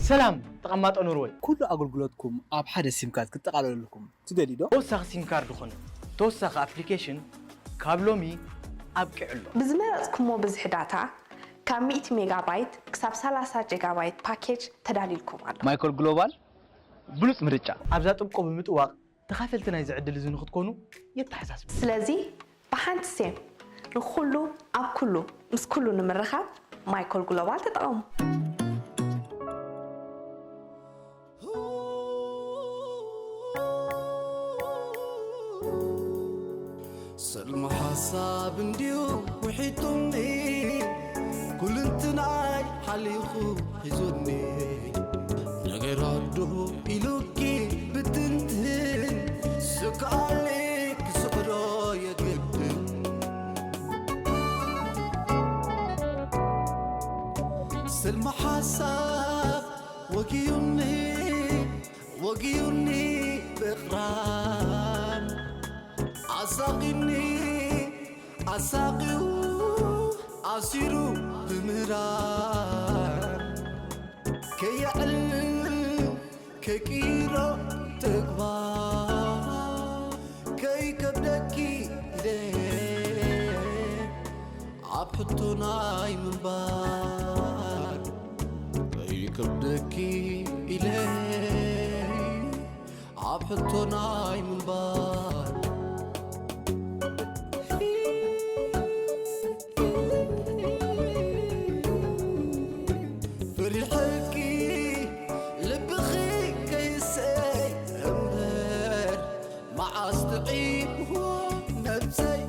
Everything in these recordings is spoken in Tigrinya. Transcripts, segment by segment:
ሰላም ተቐማጦ ኖርወይ። ኩሉ ኣገልግሎትኩም ኣብ ሓደ ሲም ካርድ ክጠቓለለልኩም ትደልዩ ዶ? ተወሳኺ ሲም ካርድ ኾነ ተወሳኺ ኣፕሊኬሽን ካብ ሎሚ ኣብቂዑ ኣሎ። ብዝመረጽኩሞ ብዝሒ ዳታ፣ ካብ ሚእቲ ሜጋባይት ክሳብ ሰላሳ ጀጋባይት ፓኬጅ ተዳልዩልኩም ኣሎ። ማይኮል ግሎባል ብሉጽ ምርጫ። ኣብዛ ጥብቆ ብምጥዋቕ ተኻፈልቲ ናይዚ ዕድል እዚ ንኽትኮኑ የተሓሳስብ። ስለዚ ብሓንቲ ሴም ንኹሉ ኣብ ኩሉ ምስ ኩሉ ንምርኻብ ማይኮል ግሎባል ተጠቐሙ። ሰልሚ ሓሳብ እንድዩ ውሒጡኒ፣ ኩልንትናይ ሓሊኹ ሒዙኒ። ነገራት ዶ ኢሉኪ ብትንትን፣ ስክኣለይ ክስዕሮ የግድን። ሰልሚ ሓሳብ ወጊዩኒ፣ ወጊዩኒ ብቕራን ኣሳቒኒ ኣሳቒዩ ኣሲሩ ብምህራን ከየዕልል ከይቅይሮ ተግባር ከይከብደኪ ኢለ ኣብ ሕቶ ናይ ምንባር ከይከብደኪ ኢለ ኣብ ሕቶ ናይ ምንባር ፈሪሐኪ ልብኺ ከይሰይ እምበር መዓስ ጥዒምዎ ነብሰይ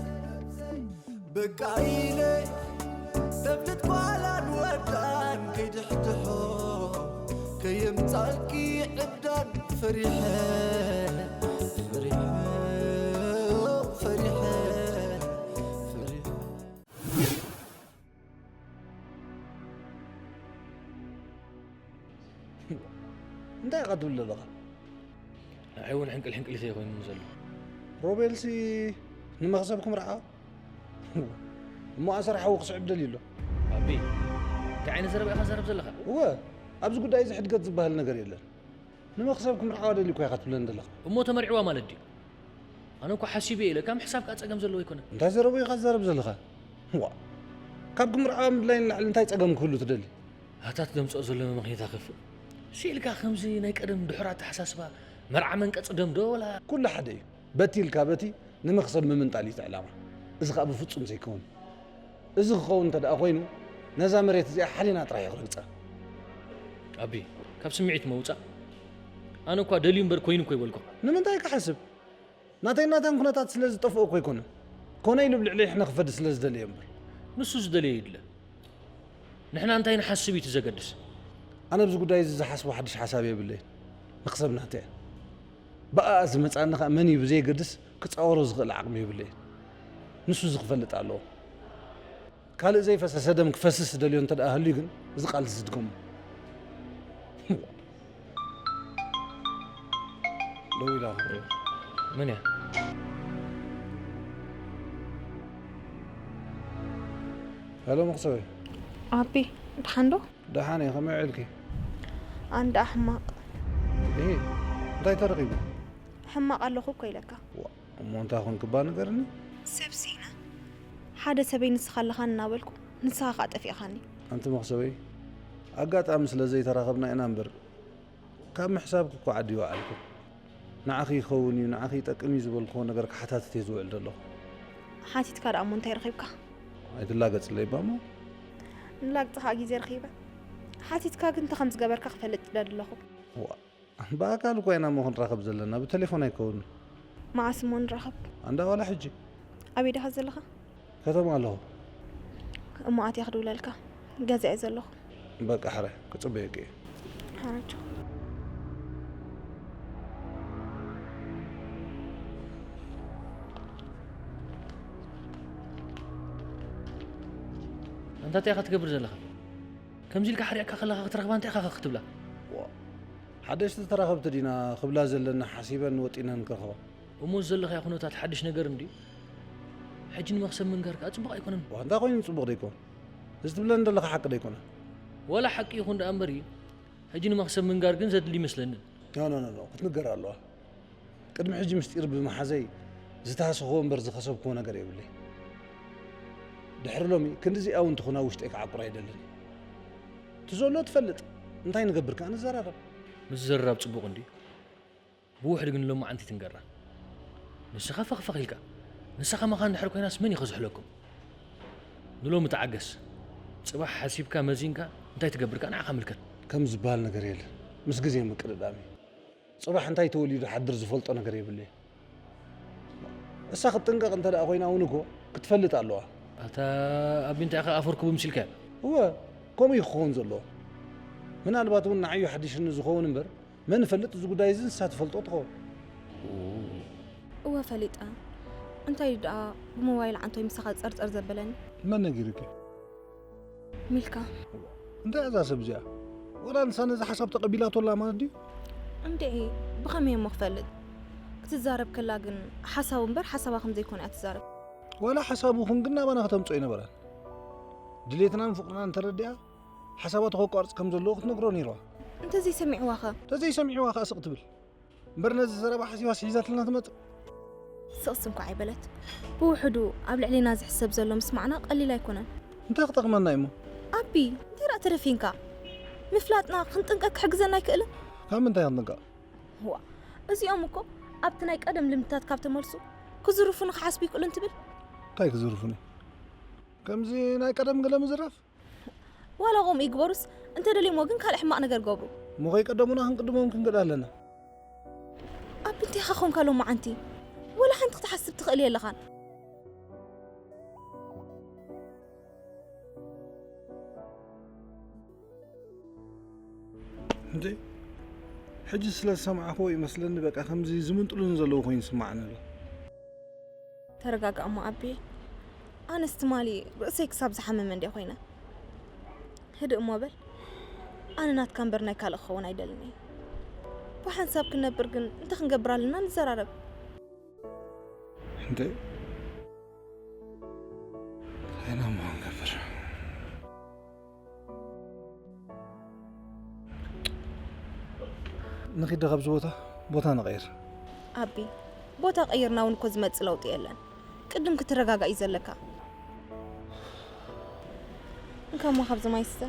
በቃ ኢለ ተብልት ጓላን ወዳን ከይድሕድሖ ከየምጻልኪ ዕብዳን ፈሪሐ ፈሪሐ ፈሪሐ ፈሪሐ እንታይ ኢኻ ትብል ዘለኻ? ንዓይ እውን ሕንቅል ሕንቅሊተይ ኮይኑ ዘሎ። ሮቤልሲ ንመኽሰብኩም ርዓ እሞ ኣሰር ሓዉ ክስዕብ ደልዩ ኣሎ። ኣቢ፣ እንታይ ዓይነት ዘረባ ኢኻ ትዛረብ ዘለኻ? እወ፣ ኣብዚ ጉዳይ እዚ ሕድገት ዝበሃል ነገር የለን። ንመኽሰብኩም ርዓዋ ደልዩ እኮ ኢኻ ትብለኒ ዘለኻ። እሞ ተመርዕዋ ማለት ድዩ? ኣነ እኮ ሓሲበ ኢለ፣ ካብ ምሕሳብ ከኣ ጸገም ዘለዎ ኣይኮነን። እንታይ ዘረባ ኢኻ ትዛረብ ዘለኻ? ዋ፣ ካብ ክምርዓዋ ምድላይ ንላዕሊ እንታይ ጸገም ክህሉ ትደሊ? ኣታ ትደምጽኦ ዘሎ መመኽኔታ ከፍእ። ስኢልካ ከምዚ ናይ ቀደም ድሑር ኣተሓሳስባ፣ መርዓ መንቀጽ ደም ዶ ወላ? ኩሉ ሓደ እዩ። በቲ ኢልካ በቲ ንመኽሰብ ምምንጣል እዩ እቲ ዕላማ። እዚ ኸኣ ብፍጹም ዘይከውን። እዚ ክኸውን እንተ ደኣ ኮይኑ፣ ነዛ መሬት እዚኣ ሓሊና ጥራይ እዩ ክረግጻ። ኣቢ፣ ካብ ስምዒት ምውጻእ። ኣነ እኳ ደልዩ እምበር ኮይኑ እኮ ይበልኩ። ንምንታይ ክሓስብ? ናተይ ናታን ኩነታት ስለ ዝጠፍኦ እኮ ኣይኮነን። ኮነ ኢሉ ኣብ ልዕሊ ንሕና ክፈዲ ስለ ዝደለየ እምበር። ንሱ ዝደለዮ ይድለ። ንሕና እንታይ ንሓስብ እዩ እቲ ዘገድስ። ኣነ ኣብዚ ጉዳይ እዚ ዝሓስቦ ሓድሽ ሓሳብ የብለይን። መኽሰብ ናተይ እያ። ብኣኣ ዝመጽኣኒ ኸኣ መን እዩ ብዘየገድስ ክጻወሮ ዝኽእል ዓቕሚ የብለይን። ንሱ እዚ ክፈልጥ ኣለዎ። ካልእ ዘይፈሰሰ ደም ክፈስስ ዝደልዮ እንተ ደኣ ሃልዩ ግን፣ እዚ ቃል እዚ ድገሞ። ደው ኢላ። መን እያ? ሄሎ፣ መኽሰበይ። ኣቢ፣ ደሓን ዶ? ደሓን እየ፣ ከመይ ውዒልኪ? ኣንዳ ሕማቕ። እሂ፣ እንታይ ተረኺቡ? ሕማቕ ኣለኹ እኮ ኢለካ። ዋእ፣ እሞ እንታይ ኾንኪ እባ ንገርኒ? ሰብ ስኢነ። ሓደ ሰበይ ንስኻ ኣለኻኒ እናበልኩ፣ ንስኻ ኸኣ ጠፊእኻኒ። ኣንቲ መኽሰበይ፣ ኣጋጣሚ ስለ ዘይተራኸብና ኢና እምበር፣ ካብ ምሕሳብኪ እኮ ዓዲ ይወዓልኩ። ንዓኺ ይኸውን እዩ፣ ንዓኺ ይጠቅም እዩ ዝበልክዎ ነገር ክሓታትት እየ ዝውዕል ዘለኹ። ሓቲትካ ደኣ እሞ እንታይ ረኺብካ? ኣይትላገጽለይ እባ እሞ። ንላግጺ ኸኣ ግዜ ረኺበ። ሓቲትካ ግን እንታይ ከም ዝገበርካ ክፈልጥ እደሊ ኣለኹ። ዋእ፣ ብኣካል እኮ ኢና እሞ ክንራኸብ ዘለና፣ ብቴሌፎን ኣይከውንን። መዓስ እሞ ንራኸብ? ኣንዳ ዋላ ሕጂ። ኣበይ ዲኻ ዘለኻ? ከተማ ኣለኹ። እሞ ኣትየ ክድውለልካ። ገዛ እየ ዘለኹ። በቃ ሕራይ፣ ክጽበየኪ እየ። ሕራይ ቻው። ኣንታ እንታይ ኢኻ ትገብር ዘለኻ? ከምዚ ኢልካ ሓሪቕካ ከለኻ ክትረኽባ እንታይ ኢኻ ክትብላ? ዋእ፣ ሓደሽቲ ተራኸብቲ ዲና ክብላ ዘለና ሓሲበን ወጢነን ክረኽባ። እሞ እዚ ዘለኻዮ ኩነታት ሓድሽ ነገር እንድዩ። ሕጂ ንመኽሰብ ምንጋር ከኣ ጽቡቕ ኣይኮነን። ዋእ፣ እንታይ ኮይኑ ጽቡቕ ደይኮን? እዚ ትብለኒ ዘለኻ ሓቂ ደይኮነ? ዋላ ሓቂ ይኹን ደኣ እምበሪ፣ ሕጂ ንመኽሰብ ምንጋር ግን ዘድሊ ይመስለንን። ኖ ኖ ኖ ኖ፣ ክትንገር ኣለዋ። ቅድሚ ሕጂ ምስጢር ብምሓዘይ ዝተሃሰኽዎ እምበር ዝኸሰብክዎ ነገር የብለይ። ድሕሪ ሎሚ ክንድዚኣ እውን ትኹን ኣብ ውሽጠይ ክዓቁር ኣይደልን። እቲ ዘሎ ትፈልጥ፣ እንታይ ንገብር ከኣ ንዘራረብ። ምዝርራብ ጽቡቕ እንድዩ። ብውሕድ ግን ሎማዓንቲ ትንገራ። ንስኻ ፈኽፈኽ ኢልካ፣ ንሳ ከማኻ እንድሕር ኮይናስ መን እዩ ከዝሕለኩም? ንሎሚ ተዓገስ። ጽባሕ ሓሲብካ መዚንካ እንታይ ትገብር ከኣ ንዓኻ ምልከት። ከም ዝበሃል ነገር የለን። ምስ ግዜ ምቅድዳም እዩ። ጽባሕ እንታይ ተወሊዱ ሓድር ዝፈልጦ ነገር የብለይ። እሳ ክትጥንቀቕ እንተ ደኣ ኮይና እውን እኮ ክትፈልጥ ኣለዋ። ኣታ ኣቢ እንታይ ኢኻ ኣፈርኩቡ ምሲልካ? እወ፣ ከምኡ እዩ ክኸውን ዘለዎ። ምናልባት እውን ንዓዩ ሓዲሽኒ ዝኸውን እምበር መን ይፈልጥ፣ እዚ ጉዳይ እዚ ንሳ ትፈልጦ ትኸውን። እወ ፈሊጠ። እንታይ ደኣ ብሞባይል ዓንቶይ ምሳኻ ጸርጸር ዘበለኒ? መን ነጊሩኪ? ሚልካ። እንታይ እዛ ሰብ እዚኣ? ወላ ንሳ ነዚ ሓሳብ ተቐቢላቶ ኣላ ማለት ድዩ? እንድዒ፣ ብኸመይ እሞ ክፈልጥ? ክትዛረብ ከላ ግን ሓሳቡ እምበር ሓሳባ ከም ዘይኮነ እያ ትዛረብ። ዋላ ሓሳቡ ይኹን ግን ናባና ከተምጽኦ ኣይነበራን። ድሌትናን ፍቕርናን እንተረዲኣ ሓሳባቱ ከቋርጽ ከም ዘለዎ ክትነግሮ ነይርዋ። እንተዘይሰሚዕዋ ኸ? እንተዘይሰሚዕዋ ኸኣ ስቕ ትብል። እምበር ነዚ ዘረባ ሓሲባስ ሒዛትልና ትመጽእ? ስቕስ እንኳ ኣይበለት። ብውሕዱ ኣብ ልዕሌና ዝሕሰብ ዘሎ ምስማዕና ቀሊል ኣይኮነን። እንታይ ክጠቕመና እዩሞ? ኣቢ፣ እንታይ ደኣ ተደፊንካ? ምፍላጥና ክንጥንቀቅ ክሕግዘና ኣይክእልን? ካብ ምንታይ ክንጥንቀቕ? ዋ፣ እዚኦም እኮ ኣብቲ ናይ ቀደም ልምድታት ካብ ተመልሱ ክዝርፉኒ ክሓስቡ ይክእሉን ትብል? እንታይ ክዝርፉኒ? ከምዚ ናይ ቀደም ገለ ምዝራፍ? ዋላ ከምኡ ይግበሩስ፣ እንተደልዮሞ ግን ካልእ ሕማቕ ነገር ገብሩ። እሞ ከይቀደሙና ክንቅድሞም ክንክእል ኣለና። ኣቢ እንታይ ኢኻ ኾንካ ሎማዓንቲ? ወላ ሓንቲ ክትሓስብ ትኽእል የለኻን። እንዴ ሕጂ ስለ ዝሰማዕኽዎ ይመስለኒ በቃ ከምዚ ዝምንጥሉኒ ዘለዉ ኮይኑ ይስማዓኒ ኣሎ። ተረጋጋእ እሞ ኣቢ። ኣነስ ትማሊ ርእሰይ ክሳብ ዝሓመመ እንድየ ኮይነ። ህድእ እሞ በል። ኣነ ናትካ እምበር ናይ ካልእ ክኸውን ኣይደልን እየ። ብሓንሳብ ክንነብር ግን እንታይ ክንገብር ኣለና ንዘራረብ። እንዴ እንታይ ኢና እሞ ክንገብር? ንኺድ ዶ ካብዚ ቦታ ቦታ ንቐይር። ኣቢ ቦታ ቀይርና እውን እኮ ዝመፅእ ለውጢ የለን። ቅድም ክትረጋጋእ እዩ ዘለካ። እንካሞ ካብዚ ማይ ስተ።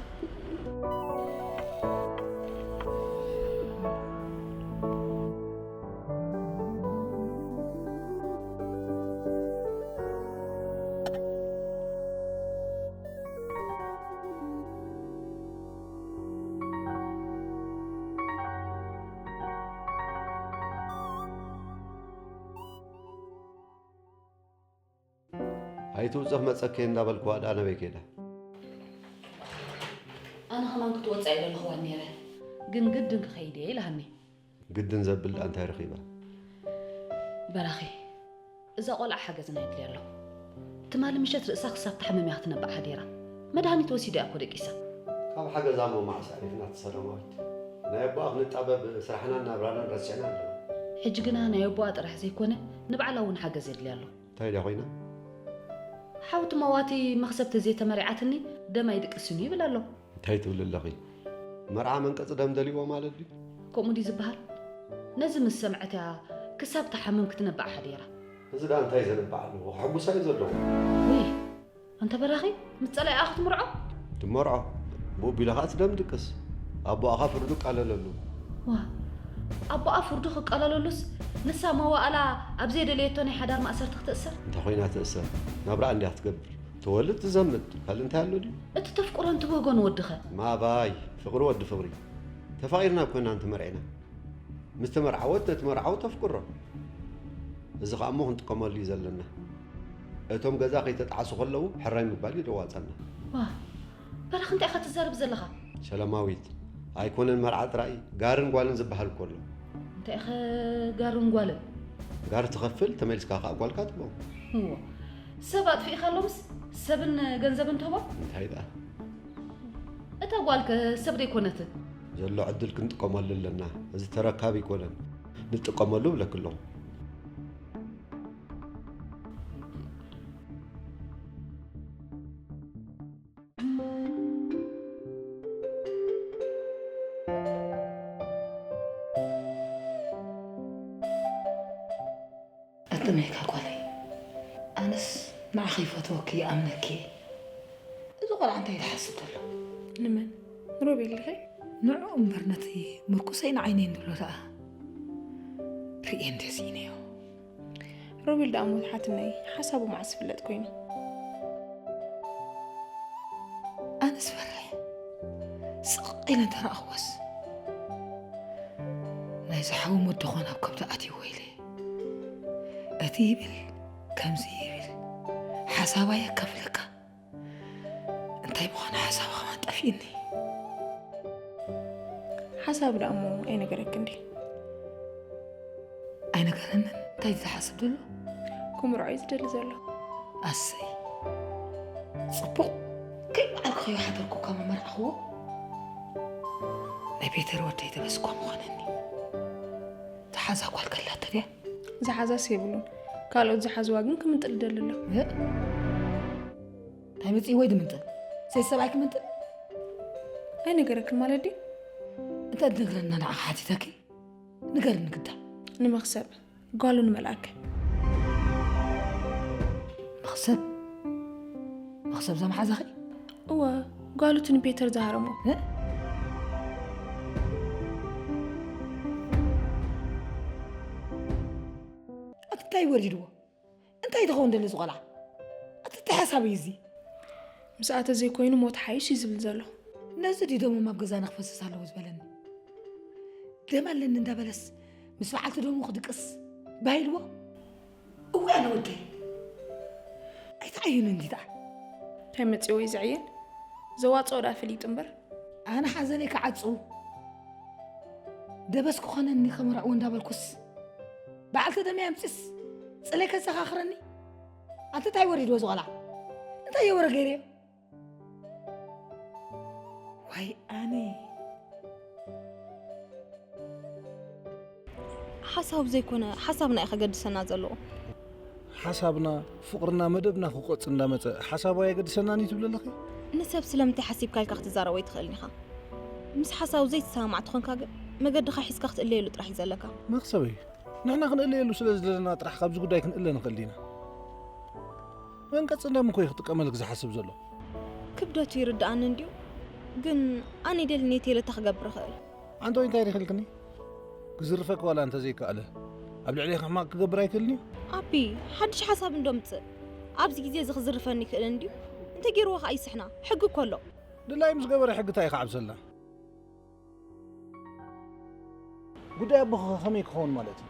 ኣይትውጽእ ክመጸኪ እንዳበልክዋ ደኣ ናበይ ከይዳ? ኣነ ከማን ክትወጽእ ኣይደለኽዋን ነይረ፣ ግን ግድን ክኸይድ እየ ኢላሃኒ። ግድን ዘብል ደኣ እንታይ ረኺባ? በራኺ፣ እዛ ቆልዓ ሓገዝና የድልያ ኣሎ። ትማሊ ምሸት ርእሳ ክሳብ ትሓምም እያ ክትነብዕ ሓዲራ። መድሃኒት ወሲዳ እያ እኮ ደቂሳ። ካብ ሓገዛ እሞ መዓስ ኣዕሪፍና እቲ ሰላማዊት? ናይ ኣቦኣ ክንጣበብ ስራሕናን ናብራናን ረሲዕና ኣለና። ሕጂ ግና ናይ ኣቦኣ ጥራሕ ዘይኮነ ንባዕላ እውን ሓገዝ የድልያ ኣሎ። እንታይ ድያ ኮይና? ሓውቲ መዋቲ መኽሰብ ተዘይተመሪዓትኒ ደም ኣይድቅስን እዩ ይብል ኣሎ። እንታይ ትብሊ ኣለኺ? መርዓ መንቀጺ ደም ደልይዎ ማለት ድዩ? ከምኡ ድዩ ዝበሃል? ነዚ ምስ ሰምዐት እያ ክሳብ ትሓምም ክትነብዕ ሓዲራ። እዚ ደኣ እንታይ ዘንብዕ ኣለዎ? ከሐጉሳ እዩ ዘለዎ። ውይ! ኣንታ በራኺ፣ ምስ ጸላኢኣ ክትምርዖ? ትመርዖ። ብኡ ኣቢላ ኸኣ እቲ ደም ድቅስ። ኣቦኣ ኸኣ ፍርዱ እቃለለሉ። ዋእ! ኣቦኣ ፍርዱ ክቃለለሉስ ንሳ መዋእላ ኣብ ዘይደለየቶ ናይ ሓዳር ማእሰርቲ ክትእሰር? እንታይ ኾይና ትእሰር? ናብራኣ እንድያ ክትገብር። ትወልድ ትዘምድ። ካልእ እንታይ ኣሎ ድዩ? እቲ ተፍቅሮን ትብህጎን ወድኸ? ማባይ፣ ፍቕሪ ወዲ ፍቕሪ። ተፋቒርና እኮ ኢና እንተመርዒና። ምስ ተመርዓወት ነቲ መርዓዊ ተፍቅሮ። እዚ ኸኣ እሞ ክንጥቀመሉ እዩ ዘለና። እቶም ገዛ ከይተጣዕሱ ከለዉ ሕራይ ምባል እዩ ዘዋጸና። ዋእ! በራኺ እንታይ ኢኻ ትዛረብ ዘለኻ? ሰላማዊት፣ ኣይኮነን መርዓ ጥራይ፣ ጋርን ጓልን ዝበሃል እኮ ኣሎ። እንታይ ኢኸ ጋርን ጓልን? ጋር ትኸፍል፣ ተመሊስካ ከኣ ጓልካ ትህቦ። እዎ፣ ሰብ ኣጥፊእካ ሎምስ ሰብን ገንዘብን ትህቦ? እንታይ ደኣ? እታ ጓልከ ሰብ ደይኮነትን? ዘሎ ዕድል ክንጥቀመሉ ኣለና። እዚ ተረካቢ ኣይኮነን። ንጥቀመሉ እብለኪ ኣለኹ። መይካ ጓለይ፣ ኣነስ ንዓኺ ይፈትወኪ ይኣምነኪ። እዚ ቆልዓ እንታይ ይሓስብ ዘሎ? ንመን? ንሮቤል ዲኺ? ንዕኡ እምበር ነቲ ምርኩሰይ ንዓይነይ እንድሎ ደኣ ርእየ እንደ ስኢነዮ። ሮቤል ደኣ ሞት ሓትነይ ሓሳቡ መዓስ ዝፍለጥ ኮይኑ? ኣነስ ፈርሕ ስቕ ኢለ እንተረኣኽዎስ ናይ ዝሓዊ ሞት ደኾን ኣብ ከብዲ ኣትይዎ ኢለ። እቲ ይብል ከምዚ ይብል ሓሳባ የካፍለካ። እንታይ ምዃኑ ሓሳብ ከማን ጠፊእኒ። ሓሳብ ደኣ እሞ ኣይነገረክን ድዩ? ኣይነገረንን። እንታይ ዝሓስብ ዘሎ? ክምርዖ እዩ ዝደሊ ዘሎ። ኣሰይ ጽቡቕ። ከይበዓልኩ ከይሓደርኩ ካብ መመርዓኽዎ ናይ ቤተር ወደይ ደበስኳ ምዃነኒ። ዝሓዛ ጓል ከላቶ ድያ? ዝሓዛስ የብሉን። ካልኦት ዝሓዝዋ ግን ክምንጥል ይደሊ ኣሎ። እንታይ መፅእ ወይ ድምንጥል? ሰይ ሰብኣይ ክምንጥል? ኣይነገረክን ማለት ድዩ? እንተ ትነግረና ንዓ ሓቲተኪ ንገርኒ ግዳ። ንመኽሰብ ጓሉ ንመልኣከ። መኽሰብ? መኽሰብ ዘመሓዛኺ? እወ፣ ጓሉ እቲ ንፔተር ዝሃረሞ። እ? ኣቲ እንታይ ወሪድዎ? እንታይ ትኸውን ደለ ዝቆልዓ? ኣቲ እንታይ ሓሳብ እዩ እዚ? ምስ ኣተ ዘይኮይኑ ሞት ሓይሽ እዩ ዝብል ዘሎ። ነዚ ድዩ ደሞም ኣብ ገዛና ክፈስስ ኣለዎ ዝበለኒ? ደም ኣለኒ እንዳበለስ ምስ በዓልቲ ደሙ ክድቅስ ባይልዎ? እወ ኣነ ወደይ ኣይተዓዩን እንዲታ። እንታይ መፅዎ እዩ ዝዕየን? ዘዋፅኦ ዳ ፍሊጡ እምበር። ኣነ ሓዘነይ ክዓፁ ደበስ ክኾነኒ ከምርዕዎ እንዳበልኩስ በዓልቲ ደመይ ኣምፅስ ፅለይ ከዘኻኽረኒ። ኣቲ እንታይ ወሪድዎ ዝቆልዓ? እንታይ የወረ ገይረዮ? ዋይ ኣነ ሓሳብ ዘይኮነ ሓሳብና እዩ ከገድሰና ዘለዎ። ሓሳብና ፍቕርና መደብና ክቆጽ እንዳመጸ ሓሳቡ ኣየገድሰናን እዩ ትብሊ ኣለኺ? ንሰብ ስለምንታይ ሓሲብካ ኢልካ ክትዛረቦ ኣይትኽእልን ኢኻ። ምስ ሓሳቡ ዘይትሰማማዕ ትኾንካ ግን መገድኻ ሒዝካ ክትእለየሉ ጥራሕ እዩ ዘለካ። መኽሰበይ፣ ንሕና ክንእለየሉ ስለ ዝደለና ጥራሕ ካብዚ ጉዳይ ክንእለ ንኽእል ዲና? መንቀጽ እንደም እኮ እዩ ክጥቀመልክ ዝሓስብ ዘሎ። ክብደቱ ይርድኣኒ እንድዩ፣ ግን ኣነ ደልኔት የለታ ክገብር እኽእል። ኣንቶይ እንታይ ሪኽልክኒ? ክዝርፈክ ዋላ እንተዘይከኣለ ኣብ ልዕሌ ሕማቕ ክገብር ኣይክእልን እዩ። ኣቢ፣ ሓድሽ ሓሳብ እንዶ ምጽእ። ኣብዚ ግዜ እዚ ክዝርፈኒ ይክእል እንድዩ። እንተገይርዎ ከዓ ይስሕና። ሕጊ እኮ ኣሎ። ድላይ ምስ ገበረ ሕጊ እንታይ ክዓብሰልና? ጉዳይ ኣቦኺ ከ ከመይ ክኸውን ማለት እዩ?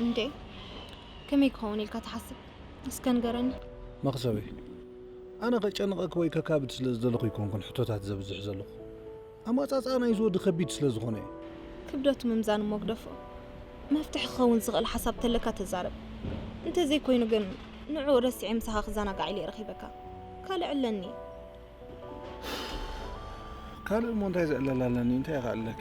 እንዴ፣ ከመይ ክኸውን ኢልካ ትሓስብ? እስከ ንገረኒ። መኽሰበይ፣ ኣነ ከጨንቐኪ ወይ ከካብድ ስለ ዝደለኹ ኣይኮንኩን ሕቶታት ዘብዝሕ ዘለኹ። ኣመጻጽኣ ናይዚ ወዲ ከቢድ ስለ ዝኾነ እዩ። ክብደቱ ምምዛን እሞ ግደፎ። መፍትሒ ክኸውን ዝኽእል ሓሳብ ተለካ ተዛረብ። እንተዘይኮይኑ ግን ንዕኡ ረሲዐ ምሳኻ ክዘናጋዕ ኢለ ረኺበካ። ካልእ ዕለኒ። ካልእ እሞ እንታይ ዝዕለል ኣለኒ? እንታይ ኢኻ ኣለኪ?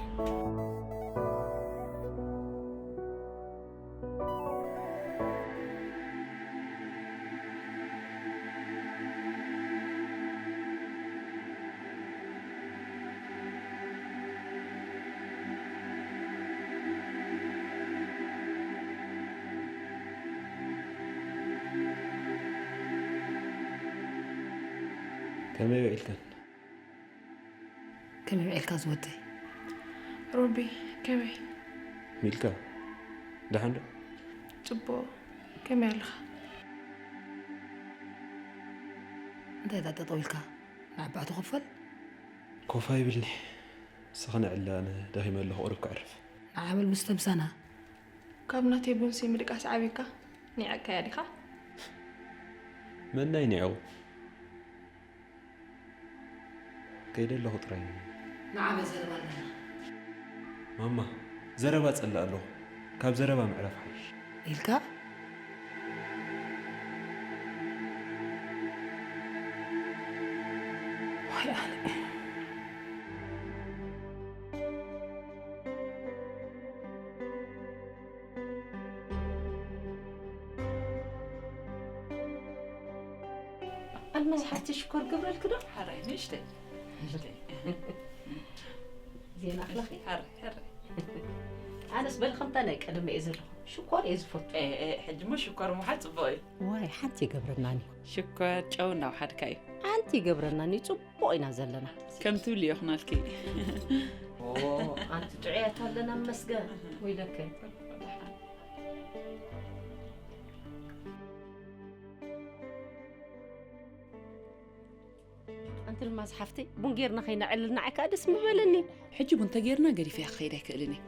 ከመይ ውዒልክን? ከመይ ውዒልካ ዝወደይ? ሮቢ፣ ከመይ? ሚልካ፣ ደሓን ዶ? ጽቡቕ፣ ከመይ ኣለኻ? እንታይ እታ ጠጠው ኢልካ ንዓባቱ ክፈል? ኮፋ ይብልኒ። ንስኺ ንዕለ፣ ኣነ ደኺመ ኣለኹ፣ ቁሩብ ከዕርፍ። ንዓ በል ምስ ተምሳና። ካብ ናተይ ቡንሲ ምድቃስ ዓቢካ ኒዐካያ ዲኻ? መናይ ኒዐው? ከይደ ኣለኹ ጥራይ። ንዓ በል ዘረባ ኣለና። ማማ፣ ዘረባ ጸልእ ኣለኹ። ካብ ዘረባ ምዕራፍ ሓይሽ። ኢልካ? ዋይ ኣነ። ኣልማዝ ሓፍቲ ሽኮር ገብረልኪ ዶ? ሓራይ ንእሽተይ። ንእሽተይ። ዜና ኣኽለኺ? ሓራይ፣ ሓራይ። ኣነስ በል ከምታ ናይ ቀደም እየ ዘለኹ። ሽኮር እየ ዝፈቱ። ሕጂ ሞ ሽኮር ምሓዝ ፅቡቅ እዩ። ዋይ ሓንቲ ይገብረናኒ። ሽኮር ጨው እናውሓድካ እዩ። ሓንቲ ይገብረናኒ፣ ፅቡቅ ኢና ዘለና። ከም ትብሊ ይኹናልኪ። ኣንቲ ጥዑያት ኣለና መስገን። ወይለከ ኣንቲ ልማዝ ሓፍተይ፣ ቡን ጌርና ከይነዕልል ንዓይ ከዓ ደስ ምበለኒ። ሕጂ ቡን ተጌርና ገዲፈያ ክኸይድ ኣይክእልን እየ።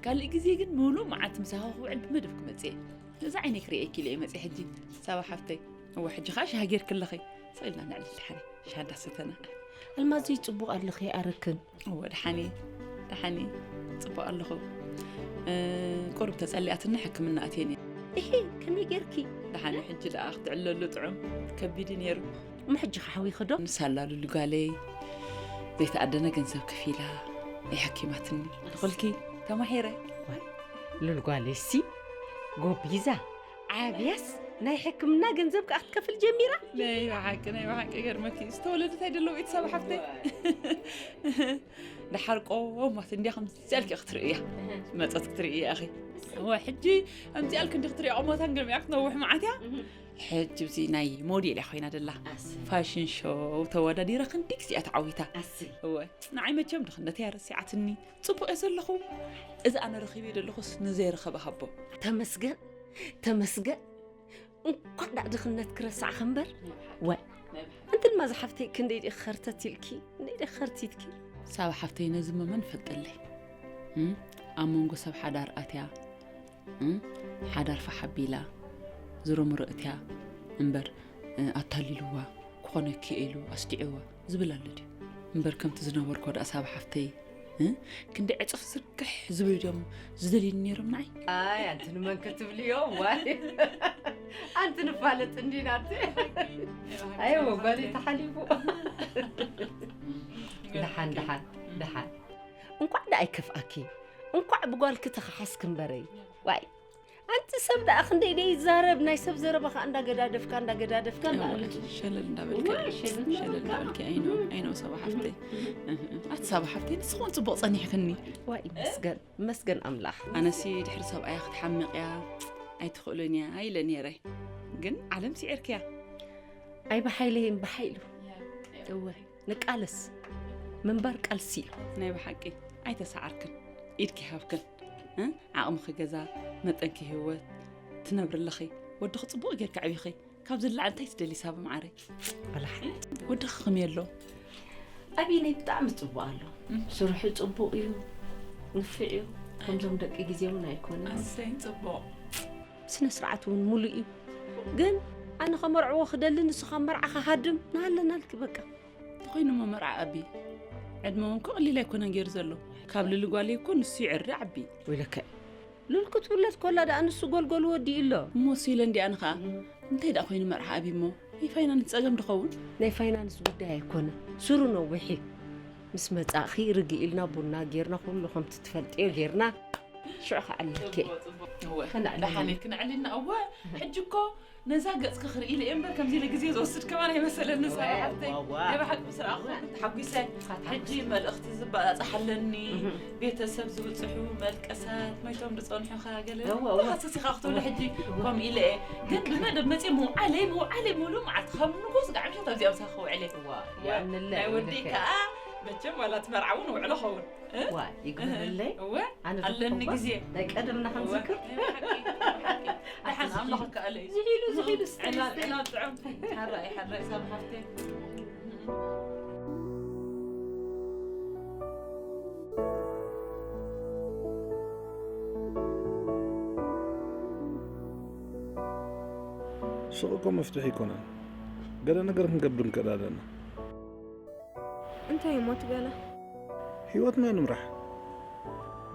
ካልእ ግዜ ግን ምሉእ መዓልቲ ምሳኻ ክውዕል ብመደብ ክመጽእ እየ። ነዛ ዓይነይ ክርእየኪ ኢለ እየ መጽእ ሕጂ። ሳባ ሓፍተይ፣ እወ ሕጂ ከዓ ሻሂ ጌርኪ ኣለኺ። ስቕ ኢልና ነዕልል ድሓን ሻሂ እንዳሰተና። ኣልማዘይ ጽቡቕ ኣለኺ ኣረክን። እወ ደሓን እየ፣ ደሓን እየ። ጽቡቕ ኣለኹ። እ፣ ቁሩብ ተጸሊኣትኒ ሕክምና ኣትየን እየ። እሂ፣ ከመይ ጌርኪ? ደሓን እየ፣ ሕጂ ደኣ ክትዕለሉ ጥዑም ከቢድ እዩ ነይሩ። እሞ ሕጂ ከ ሓዊኺ ዶ? ንሳ ኣላ ሉሊ ጓለይ ዘይተኣደነ ገንዘብ ከፊላ የሐኪማትኒ። ንኹልኪ ተማሒረ። ዋይ፣ ሉል ጓለይሲ ጎቢዛ ዓብያስ ናይ ሕክምና ገንዘብ ከኣ ክትከፍል ጀሚራ። ናይ ብሓቂ፣ ናይ ብሓቂ ገርመኪ። ዝተወለደት ኣይደለዉ ኢቲ ሳባ ሓፍተይ። ደሓር ቆሞት እንዲያ ከምዚኣልኪ ክትርእያ። መጸት ክትርእያ ኣኺ። እወ፣ ሕጂ ከምዚኣልኪ እንዲ ክትርእያ ቆሞታን ገርሚያ ክትነውሕ መዓት እያ። ሕጂ እዚ ናይ ሞዴል እያ ኮይና ደላ። ኣሰይ። ፋሽን ሾው ተወዳዲራ ክንዲ ግዜ እያ ተዓዊታ። ኣሰይ። እወ፣ ንዓይ መቸም ድኽነት እያ ረሲዓትኒ። ጽቡቕ እየ ዘለኹ። እዚ ኣነ ረኺበ ዘለኹስ ንዘይረኸበ ሃቦ። ተመስገን፣ ተመስገን። እንኳዕ ዳእ ድኽነት ክረሳዕኺ እምበር። ዋይ፣ ኣንቲ ድማ ዝሓፍተይ ክንደይ ዲኺ ኸርተት ኢልኪ፣ ክንደይ ዲኺ ኸርቲትኪ። ሳባ ሓፍተይ ነዚ መመን ፈልጠለይ። እም? ኣብ መንጎ ሰብ ሓዳር ኣትያ፣ እም? ሓዳር ፋሕ ኣቢላ፣ ዝሮምሮ እትያ እምበር፣ እ፣ ኣታሊልዋ፣ ክኾነኪ ኢሉ ኣስዲዕዋ ዝብል ኣሎ ድዩ? እምበር ከምቲ ዝነበርኮ ደኣ ሳባ ሓፍተይ፣ እ? ክንዲ ዕጽፍ ዝርግሕ ዝብሉ ድዮም ዝደልዩኒ ነይሮም ንዓይ? ኣይ፣ ኣንቲ ንመን ክትብልዮ? ዋይ። ኣንቲ ንፋለጥ እንዲና ኣቲ። ኣይ፣ ወጓሊ ተሓሊፉ። ደሓን፣ ደሓን፣ ደሓን። እንኳዕ ደኣ ኣይከፍኣኪ። እንኳዕ ብጓልኪ ተኸሓስኪ እምበረይ። ዋይ። ኣንቲ ሰብ ደኣ ክንደይ ደይ ይዛረብ፣ ናይ ሰብ ዘረባ ኸኣ እንዳገዳደፍካ፣ እንዳገዳደፍካ፣ እንዳኣለች። ሸለል እንዳበልኪ፣ ዋይ፣ ሸለል ሸለል እንዳበልካ። እንዳበልኪ፣ ኣይኖ፣ ኣይኖ፣ ሳባ ሓፍተይ። እህ፣ እህ። ኣቲ ሳባ ሓፍተይ፣ ንስኺ እውን ጽቡቕ ጸኒሕክኒ። ዋይ፣ ይመስገን፣ ይመስገን ኣምላኽ። ኣነሲ ድሕሪ ሰብኣያ ክትሓምቕ እያ፣ ኣይትኽእልን እያ፣ ኢለ ነይረ። ግን ዓለም ስዒርክያ። ኣይ ብሓይለይን ብሓይሉ። እወ፣ ንቃለስ። ምንባር ቃልሲ እዩ። ናይ ብሓቂ፣ ኣይተሰዓርክን። ኢድኪ ሃብክን። እ? ዓቕምኺ ገዛ፣ መጠንኪ ህይወት ትነብሪ ኣለኺ። ወድኺ ጽቡቕ ጌርኪ ኣዕቢኺ። ካብዚ ንላዕሊ እንታይ ትደሊ ሳባ መዓረይ? ወላ ሓንቲ። ወድኺ ከመይ ኣሎ? ኣብይነይ ብጣዕሚ ጽቡቕ ኣሎ። እም። ስርሑ ጽቡቕ እዩ። ንፍዕ እዩ። ከምዞም ደቂ ግዜ እውን ኣይኮነን። ኣሰይ ጽቡቕ። ስነ ስርዓት እውን ሙሉእ እዩ። ግን ኣነ ከመርዕዎ ክደሊ ንሱ ካብ መርዓ ክሃድም ንሃለናልኪ በቃ። እንተኾይኑ እሞ መርዓ ኣቢ። ዕድመ እውን እኮ ቀሊል ኣይኮነን ገይሩ ዘሎ። ካብ ልሊ ጓለይ እኮ ንሱ ይዕሪ ዓቢ። ወይለከ። ሉል ክትውለድ ኮላ ደኣ ንሱ ጎልጎል ወዲኡ ኣሎ። እሞ እሱ ኢለ እንዲኣኒ ኸኣ። እም። እንታይ ደኣ ኮይኑ መርዓ ኣቢ እሞ? ናይ ፋይናንስ ጸገም ድኸውን? ናይ ፋይናንስ ጉዳይ ኣይኮነ። ስሩ ነዊሕ እዩ። ምስ መጻእኺ ርግእ ኢልና ቡና ጌርና ኩሉ ከምቲ ትፈልጥዮ ጌርና ሽዑ ከዕልለኪ እየ። እወ፣ ከነዕልል። ደሓን ኢልኪ ነዕልልና። እወ፣ ሕጂ እኮ ነዛ ገጽኪ ክርኢ ኢለ እየ እምበር ከምዚ ኢለ ግዜ ዝወስድ ከማን ኣይመሰለኒ። ሳራ ሓፍተይ፣ እወ፣ እወ። ናይ ብሓቂ ምስ ረኣኹ ተሓጒሰ። ሕጂ መልእኽቲ ዝበጻጽሓለኒ፣ እህ። ቤተሰብ ዝብጽሑ፣ መልቀሳት፣ መይቶም ዝጸንሑ ከ ገለ እወ፣ እወ። ተኻሰስ ኢኻ ክትብሉ እወ። ሕጂ እወ። ከምኡ ኢለ እየ። ግን ብመደብ መጽየ ምውዓለይ፣ ምውዓለይ ምሉእ መዓልቲ ካብ ንጉስ ጋዕ ምሸት ኣብዚኣ ምሳኺ ክውዕል እየ። እዋ፣ እዋ፣ የዕልለይ ናይ ወደይ ይብለከ። ከኣ መቸም ዋላ እቲ መርዓ እውን ውዕሎ ኸውን። እ? ዋ፣ ይግበረለይ። እወ፣ ኣነ ኣለኒ ዝኽፍዋ ግዜ። ናይ ቀደምና እወ፣ ክንዝክር። ናይ ብሓቂ፣ ናይ ብሓቂ። ደሓን ኣምላኽ ከኣለ እዩ። ዝሒሉ፣ ዝሒሉ፣ ዝሒሉ፣ ዕላል፣ ዝሒሉ። ዕላል ጥዑም። ሓራይ፣ ሓራይ፣ ሳብ ሓፍተይ። ሱቕ እኮ መፍትሒ ኣይኮነን። ገለ ነገር ክንገብር ንክእል ኣለና። እንታይ እሞ ትገለ? ህይወትና ንምራሕ።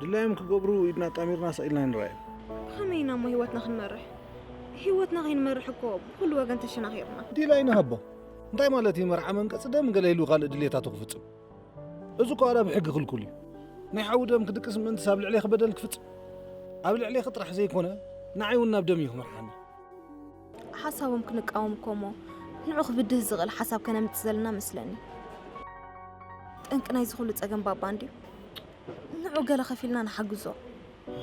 ድላዮም ክገብሩ ኢድና ኣጣሚርና ሳኢልና ኣይንረኣዮም። ብኸመይ ኢና እሞ ህይወትና ክንመርሕ? ህይወትና ከይንመርሕ እኮ ብኹሉ ወገን ተሸናኺርና። ዲላ ኣይንሃቦ። እንታይ ማለት እዩ መርዓ መንቀፂ ደም ገለ ኢሉ ካልእ ድሌታቱ ክፍፅም? እዚ እኮ ኣዳ ብሕጊ ክልኩል እዩ። ናይ ሓዊ ደም ክድቅስ ምእንትስ ኣብ ልዕሌኺ በደል ክፍጽም? ኣብ ልዕሌኺ ጥራሕ ዘይኮነ ንዓይ እውን ናብ ደም እዩ ክመርሓኒ። ሓሳቦም ክንቃወም እኮ እሞ ንዑ ክብድህ ዝኽእል ሓሳብ ከነምጽእ ዘለና መስለኒ። ጠንቂ ናይዚ ኩሉ ጸገም ባባ እንድዩ። ንዑ ገለ ከፊልና ንሓግዞ።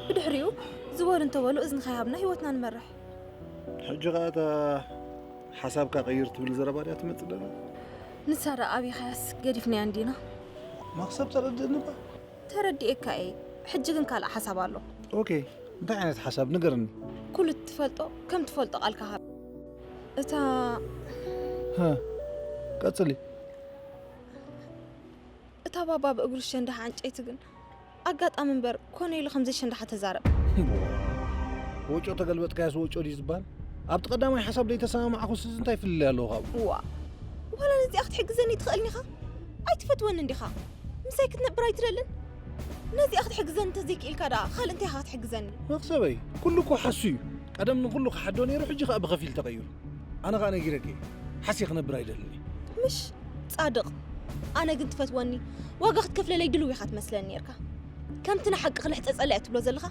ብድሕሪኡ ዝበሉ እንተበሉ እዝንኻ ይሃብና ህይወትና ንመርሕ። ሕጂ ኸኣ እታ ሓሳብካ ቀይር ትብል ዘረባ ድያ ትመጽእ ደላ? ንሳ ደኣ ኣበይ ኸያስ ገዲፍናያ እንዲና። መኽሰብ ተረድእኒ እባ። ተረዲኤካ እየ። ሕጂ ግን ካልእ ሓሳብ ኣሎ። ኦኬ፣ እንታይ ዓይነት ሓሳብ ንገርኒ። ኩሉ እትፈልጦ ከም ትፈልጦ ቃልካ ሃብ። እታ ሃ፣ ቀጽሊ። እታ ባባ ብእግሩ ዝሸንድሓ ዕንጨይቲ ግን ኣጋጣሚ እምበር ኮነ ኢሉ ከም ዘይሸንድሓ ተዛረብ። ወጮ ተገልበጥካያስ ወጮ ድዩ ዝበሃል? ኣብቲ ቀዳማይ ሓሳብ ደይተሰማማዕኩስ እዚ እንታይ ፍልልይ ኣለዎ ካብኡ? እዋ፣ ዋላ ነዚኣ ክትሕግዘኒ ትኽእልኒ ኢኻ? ኣይትፈትወኒ እንዲኻ? ምሳይ ክትነብር ኣይትደልን? ነዚኣ ክትሕግዘኒ እንተዘይክኢልካ ደኣ ካልእ እንታይ ኢኻ ክትሕግዘኒ? መኽሰበይ፣ ኩሉ እኮ ሓሱ እዩ። ቀደም ንኹሉ ክሓዶ ነይሩ፣ ሕጂ ኸኣ ብኸፊል ተቐይሩ። ኣነ ኸኣ ነጊረኪ እየ፣ ሓስየ ክነብር ኣይደልን እየ። ምሽ ጻድቕ፣ ኣነ ግን ትፈትወኒ፣ ዋጋ ክትከፍለለይ ድልው ኢኻ ትመስለኒ ነርካ። ከምቲ ንሓቂ ክልሕጸጸላ እያ ትብሎ ዘለኻ፣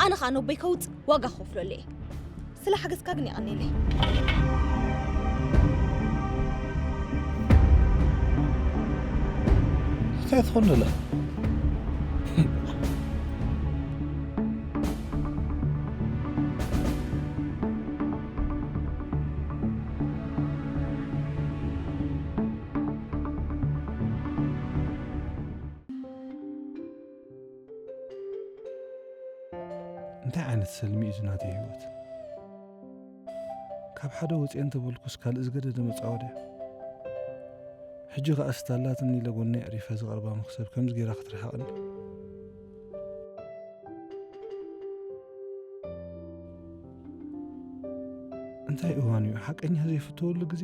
ኣነ ኸኣ ነቦይ ከውጽእ ዋጋ ክኸፍለሉ እየ። ስለ ሓገዝካ ግን የቐንየለይ። እንታይ ትኾን ደላ? እንታይ ዓይነት ሰልሚ እዩ ዝናተይ ህይወት? ካብ ሓደ ወፅየ እንተበልኩስ ካልእ ዝገደደ መፃወድያ። ሕጂ ኸኣ ስታላትኒ ኢለ ጎነይ ኣዕሪፈ ዝቐርባ መኽሰብ ከምዚ ገይራ ክትርሕቐኒ። እንታይ እዋን እዩ ሓቀኛ ዘይፍተወሉ ግዜ?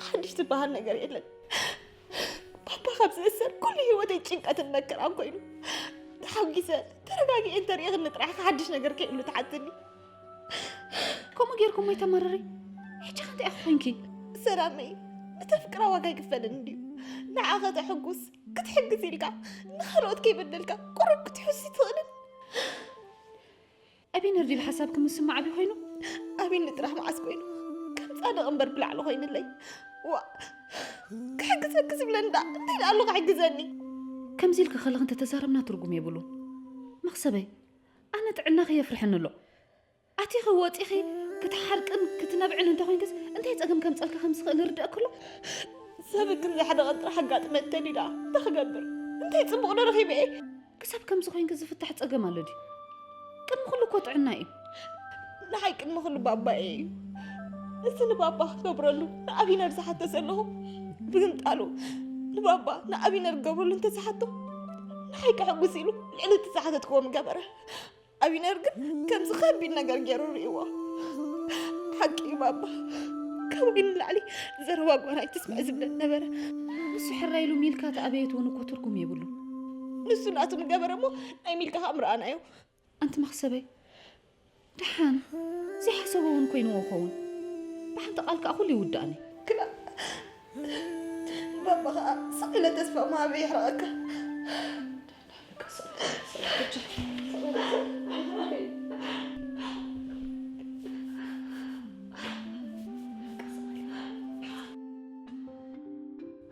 ሓድሽ ዝበሃል ነገር የለን። ባባ ካብ ዝእሰር ኩሉ ህይወተይ ጭንቀትን መከራን ኮይኑ፣ ተሓጒሰ ተረጋጊኤ እንተሪእኽኒ ጥራሕ ሓድሽ ነገር ከይብሉ ትሓትኒ። ከምኡ ጌርኩሞ ኣይተማርሪ። ሕጂ ከ እንታይ ኢኺ ኮንኪ? ሰላመይ፣ ንተፍቅራ ዋጋ ይክፈልን እንድዩ። ንዓኸ ተሕጉስ፣ ክትሕግዝ ኢልካ ንኻልኦት ከይበደልካ ቁሩብ ክትሕሱ ትኽእልን። ኣቢነር ድዩ ብሓሳብኪ ምስማዕ ኣብዩ ኮይኑ? ኣቢኒ ጥራሕ መዓስ ኮይኑ ከም ጻድቕ እምበር ብላዕሊ ኮይንለይ። ዋ፣ ክሕግዘኪ ዝብለኒ ደኣ እንታይ ደኣ ኣሎ ክሕግዘኒ? ከምዚ ኢልኪ ከለኺ እንተተዛረብና ትርጉም የብሉን። መኽሰበይ፣ ኣነ ጥዕናኺ የፍርሐኒ ኣሎ። ኣቲኺ ወጺኺ ክትሓርቅን ክትነብዕን እንተኾይንክስ እንታይ ጸገም ከምጸልኪ ከም ዝኽእል ይርደእኪ ኣሎ? ሰብ ግን ዘሕደቐን ጥራሕ ኣጋጥመተኒ ደኣ እንታይ ክገብር? እንታይ ጽቡቕ ዶ ረኺበ እየ? ክሳብ ከምዚ ኮይንኪ ዝፍታሕ ጸገም ኣሎ ድዩ? ቅድሚ ኩሉ እኮ ጥዕና እዩ። ንሓይ ቅድሚ ኩሉ ባባየ እዩ። እዚ ንባባ ክገብረሉ ንኣቢነር ዝሓቶ ዘለኹ ብምምጣሉ ንባባ ንኣቢነር ክገብረሉ እንተዝሓቶ ንሓይ ከሐጉስ ኢሉ ልዕሊ እቲ ዝሓተትክዎ ምገበረ። ኣቢነር ግን ከምዚ ከቢድ ነገር ገይሩ ርእይዎ። ሓቂ እዩ ባባ። ካብ ወይ ንላዕሊ ዘረባ ጓና ኣይትስምዕ ዝብለን ነበረ። ንሱ ሕራይ ኢሉ ሚልካ ተኣበየት እውን እኮ ትርጉም የብሉን። ንሱ ናቱ ምገበረ እሞ ናይ ሚልካ ከም ረኣናዮ። ኣንቲ መኽሰበይ፣ ደሓን ዘይሓሰቦ እውን ኮይንዎ ኸውን። ብሓንቲ ቃል ከኣ ኩሉ ይውዳእኒ። ክላ ባባ ከኣ ስቕ ኢለ ተስፋ ምሃበይ የሕርቐካ።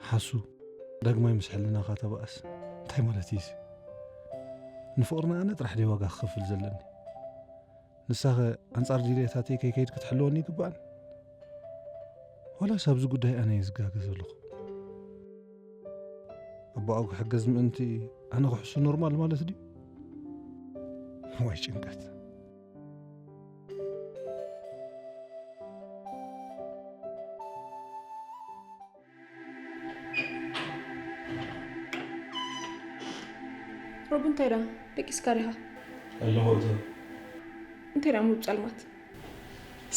ሓሱ ዳግማይ ምስ ሕልናኻ ተባእስ እንታይ ማለት እዩ እዚ? ንፍቕርና ኣነ ጥራሕ ድየ ዋጋ ክኸፍል ዘለኒ? ንሳኸ ኣንጻር ድልየታተይ ከይከይድ ክትሕልወኒ ይግባእን? ወላስ ኣብዚ ጉዳይ ኣነ እየ ዝጋገ ዘለኹ? ኣቦኣ ክሕገዝ ምእንቲ ኣነ ክሕሱ ኖርማል ማለት ድዩ? ዋይ ጭንቀት። እንታይ ደኣ ደቂስካ ዲኻ? ኣለኹ እቶ። እንታይ ደኣ ምሉእ ጸልማት?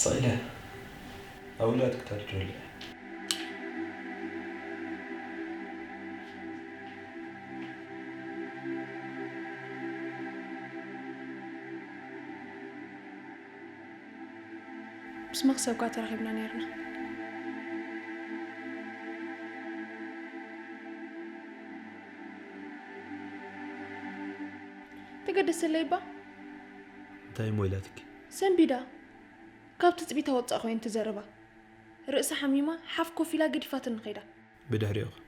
ስቕ ኢለ ኣብ ውላድ ክተርድረሉ እየ። ምስ መኽሰብካ ተራኺብና ነይርና። ተገደሰለይ እባ። እንታይ እሞ ኢላትኪ? ሰንቢዳ። ካብ ትጽቢታ ወጻእ ኮይኑ ትዘረባ። ርእሳ ሓሚማ ሓፍ ኮፍ ኢላ ገዲፋትኒ ኸይዳ። ብድሕሪኡ ኸ?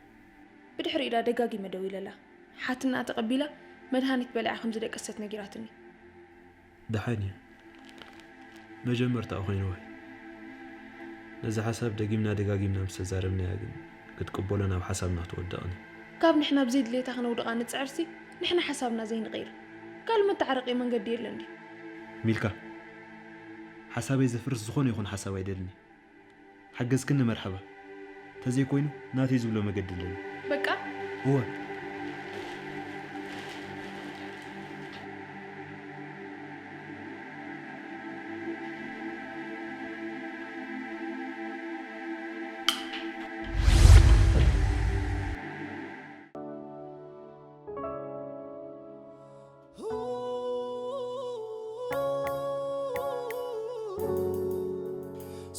ብድሕሪኡ ኢላ ደጋጊመ ደዊለላ። ሓትንኣ ተቐቢላ መድሃኒት በሊዓ ከም ዝደቀሰት ነጊራትኒ። ደሓን እዩ። መጀመርታኣ ኮይኑ ወይ። ነዚ ሓሳብ ደጊምና ደጋጊምና ምስ ተዛረብናያ ግን ክትቅበሎ ናብ ሓሳብና ክትወድቕን። ካብ ንሕና ብዘይድሌታ ክነውድቓ ንጽዕርሲ ንሕና ሓሳብና ዘይንቕይር። ካልእ መተዓረቒ መንገዲ የለን ድዩ? ሚልካ፣ ሓሳበይ ዘፍርስ ዝኾነ ይኹን ሓሳብ ኣይደልን። ሓገዝክኒ መርሓባ፣ ተዘይኮይኑ ናተይ ዝብሎ መገዲ ኣለኒ። በቃ። እወ።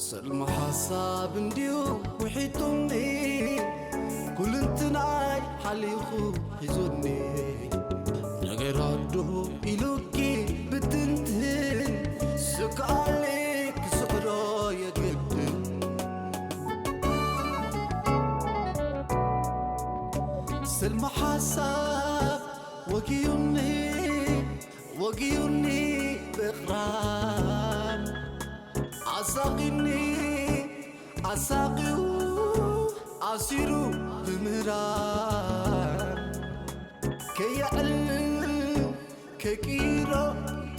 ሰልሚ ሓሳብ እንድዩ ውሒጡኒ፣ ኩልንትናይ ሓሊኹ ሒዙኒ። ነገር ኣዶ ኢሉኪ ብትንትን፣ ስክኣለይ ክስዕሮ የግድን። ሰልሚ ሓሳብ ወጊዩኒ፣ ወጊዩኒ ብቕራን፣ ኣሳቒኒ ኣሳቒዩ ኣሲሩ ብምህራን፣ ከየዕልል ከይቅይሮ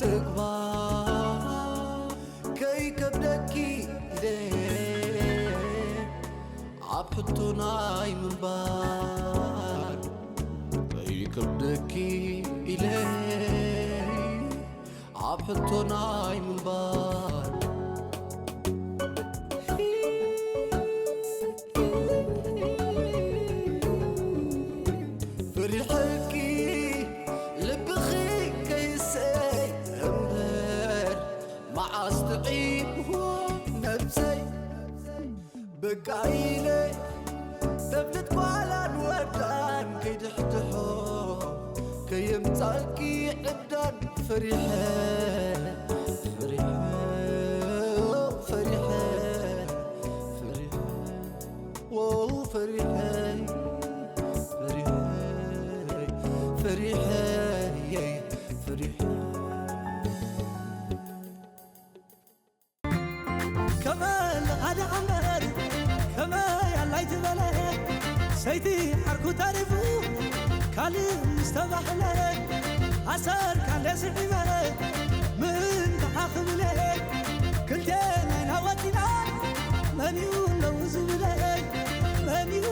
ተግባር፣ ከይከብደኪ ኢለ ኣብ ሕቶ ናይ ምንባር፣ ከይከብደኪ ኢለ ኣብ ሕቶ ናይ ምንባር። ፈሪሐኪ ልብኺ ከይሰይ እምበር፣ መዓስ ጥዒምዎ ነብሰይ። በቃ ኢለ ተብልት ጓላን ወዳን ከይድሕድሖ፣ ከየምጻልኪ ዕብዳን ፈሪሐ፣ ፈሪሐ፣ ፈሪሐ፣ ፈሪሐ፣ ዎ ፈሪሐ፣ ፈሪሐ፣ ፈሪሐ፣ ፈሪሐ። ከመ ለኻዲ ዓመር ከመይ ኣላይ ትበለ፣ ሰይቲ ዓርኩ ተሪፉ ካልእ ምስ ተባህለ፣ ኣሰርካ እንደ ስዒበ ምእንቲ ሓኽብለ፣ ክልቴና ኢና ወጺና መን እዩ ለዉ ዝብለ፣ መን እዩ